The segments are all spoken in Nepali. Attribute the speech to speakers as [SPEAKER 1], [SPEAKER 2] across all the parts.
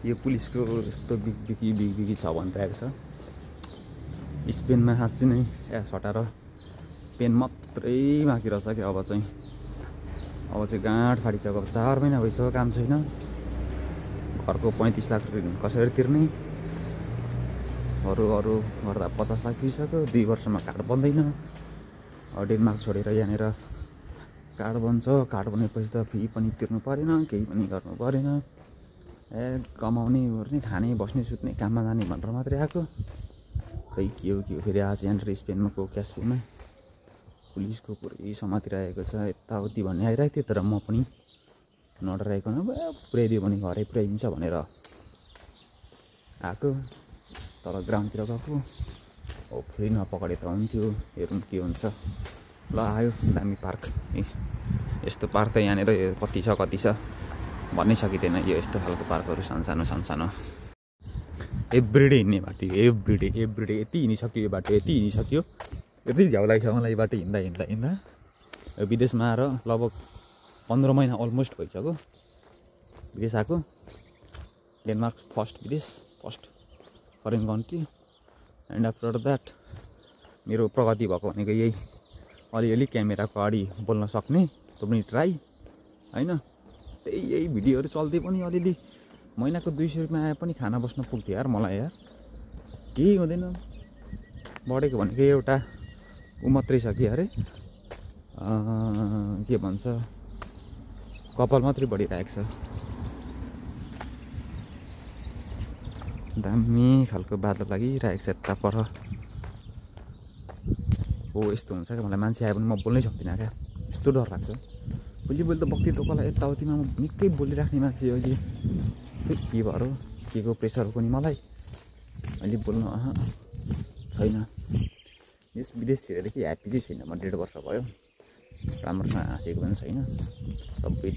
[SPEAKER 1] यो पुलिसको यस्तो बिगी छ भनिरहेको छ। स्पेनमा साँच्चै नै सटाएर पेन मात्रै बाँकी रहेछ कि अब चाहिँ गाँड फाटिसक्यो। अब 4 महिना भइसक्यो काम छैन। घरको 35 लाख कसरी तिर्ने, अरू गर्दा 50 लाख पुगिसक्यो। 2 वर्षमा कार्ड बन्दैन। डेनमार्क छोडेर यहाँनिर कार्ड बन्छ। कार्ड बनेपछि त फी पनि तिर्नु परेन, केही पनि गर्नु परेन। कमाउने गर्ने, खाने, बस्ने, सुत्ने, काममा जाने भनेर मात्रै आएको। खै के हो फेरि आज यहाँनिर स्पेनको क्यासपोमा पुलिसको पुरै समातिरहेको छ। यताउति भन्ने आइरहेको थियो, तर म पनि नडराइकन पुर्याइदियो भने घरै पुर्याइदिन्छ भनेर आएको। तल ग्राउन्डतिर गएको। होपफुली नपकडे त हुन्थ्यो। हेरौँ के हुन्छ। ल आयो दामी पार्क। यस्तो पार्क त यहाँनिर कति छ भन्नै सकिँदैन। यो यस्तो खालको पार्कहरू सानो एभ्रिडे हिँड्ने बाटो, एभ्रिडे यति हिँडिसक्यो। यो बाटो यति हिँडिसक्यो, यति झ्याउ लाग्छ मलाई यो बाटो हिँड्दा। विदेशमा आएर लगभग 15 महिना अलमोस्ट भइसक्यो विदेश आएको। Denmark first foreign country. And after that मेरो प्रगति भएको भनेको यही अलिअलि क्यामेराको अगाडि बोल्न सक्ने, त्यो पनि ट्राई होइन। यही भिडियोहरू चल्दै पनि अलिअलि महिनाको 200 रुपियाँ आए पनि खाना बस्न पुग्थ्यो यार मलाई। यार केही हुँदैन। बढेको भनेको एउटा मात्रै छ कि अरे के भन्छ, कपाल मात्रै बढिरहेको छ। दामी खालको बादल लागिरहेको छ यता पर। हो यस्तो हुन्छ क्या, मलाई मान्छे आयो भने म बोल्नै सक्दिनँ क्या, यस्तो डर लाग्छ। भोलि त बक्ति तोकला यताउतिमा म निकै बोलिराख्ने मान्छे। अहिले के भएर के को प्रेसर हो नि मलाई अहिले बोल्नु छैन। विदेश छिरेर कि ह्याप्पी चाहिँ छैन म। 1.5 वर्ष भयो, राम्रोसँग हाँसेको पनि छैन। सबै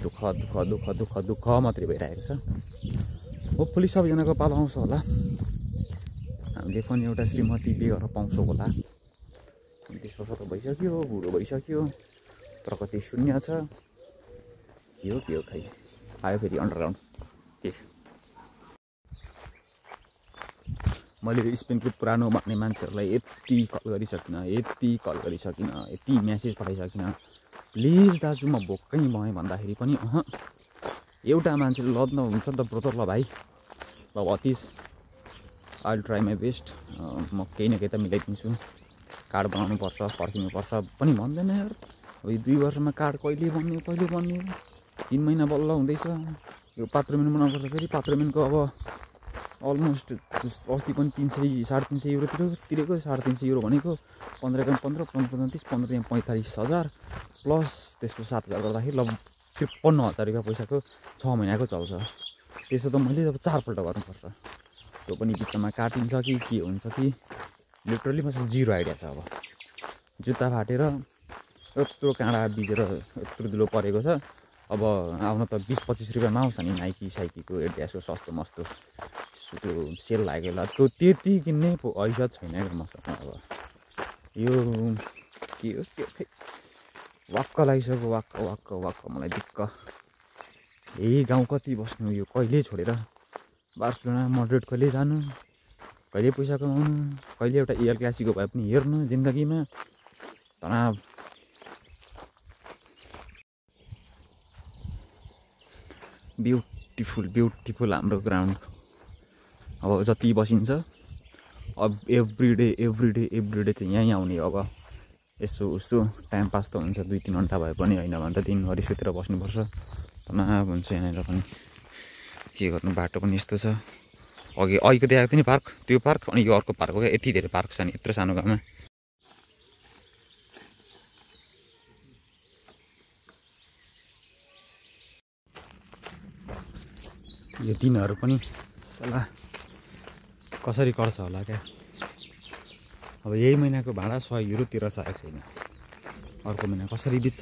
[SPEAKER 1] दुःख मात्रै भइरहेको छ। होपफुली सबैजनाको पालो आउँछ होला। हामीले पनि एउटा श्रीमती बिहे गरेर पाउँछौँ होला। 30 वर्ष त भइसक्यो, बुढो भइसक्यो, प्रगति शून्य छ। के हो खै। आयो फेरि अन्डरग्राउन्ड। मैले स्पेनको पुरानो भन्ने मान्छेहरूलाई यति कल गरिसकिनँ, यति म्यासेज पठाइसकिनँ। प्लिज दाजु म भोकै भएँ भन्दाखेरि पनि एउटा मान्छेले लद्न हुन्छ नि त ब्रोतर। ल भाइ ल Atish I will try my best. म केही न केही त मिलाइदिन्छु। कार्ड बनाउनु पर्छ, फर्किनु पर्छ पनि भन्दैन यार। अब 2 वर्षमा कार्ड कहिले बन्ने 3 महिना बल्ल हुँदैछ। यो पात्रोमेन बनाउनुपर्छ। फेरि पात्रोमेनको अब अलमोस्ट अस्ति पनि 300-350 युरो तिरेको। 350 युरो भनेको 15 30 15 45,000 प्लस त्यसको 7,000 गर्दाखेरि लगभग 53,000 रुपियाँ पैसाको 6 महिनाको चल्छ। त्यसो त मैले अब 4 पल्ट गर्नुपर्छ। त्यो पनि बिचमा काटिन्छ कि के हुन्छ कि लिटरली मसँग जिरो आइडिया छ। अब जुत्ता फाटेर यत्रो काँडा बिजेर यत्रो धुलो परेको छ। अब आउन त 20-25 रुपियाँमा आउँछ नि नाइकीको एडिडासको सस्तो मस्तो त्यो सेल लागेको होला। त्यो त्यति किन्ने हैसियत छैन क्या मसँग। अब यो के हो खै वाक्क लागिसक्यो। वाक्क मलाई दिक्क। यही गाउँ कति बस्नु, यो कहिले छोडेर बार्सिलोना मड्रिड कहिले जानु, कहिले पैसा कमाउनु, कहिले एउटा एल क्लासिको भए पनि हेर्नु जिन्दगीमा। तनाव। ब्युटिफुल हाम्रो ग्राउन्ड। अब जति बसिन्छ अब एभ्रिडे चाहिँ यहीँ आउने। अब यसो टाइम पास त हुन्छ 2-3 घन्टा भए पनि, होइन भने त दिनभरि सुतेर बस्नुपर्छ। तनाव हुन्छ यहाँनिर पनि। के गर्नु, बाटो पनि यस्तो छ। अघिको देखाएको थियो नि पार्क, त्यो पार्क अनि यो अर्को पार्क हो क्या। यति धेरै पार्क छ नि यत्रो सानो गाउँमा। यो दिनहरू पनि सल्लाह कसरी गर्छ होला क्या। अब यही महिनाको भाडा 100 युरो तिरेर सकेको छैन। अर्को महिना कसरी बित्छ,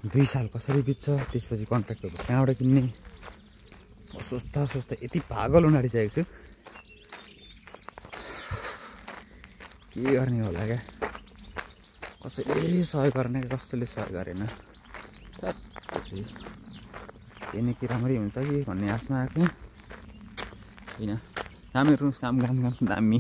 [SPEAKER 1] 2 साल कसरी बित्छ। त्यसपछि कन्ट्र्याक्टरहरू कहाँबाट किन्ने सोच्दा यति पागल हुन आँटिसकेको छु। के गर्ने होला क्या। कसैले सहयोग गरेन, कसैले सहयोग गरेन। केही न केही राम्रै हुन्छ कि भन्ने आशमा आएको होइन। काम हेर्नुहोस्, काम दामी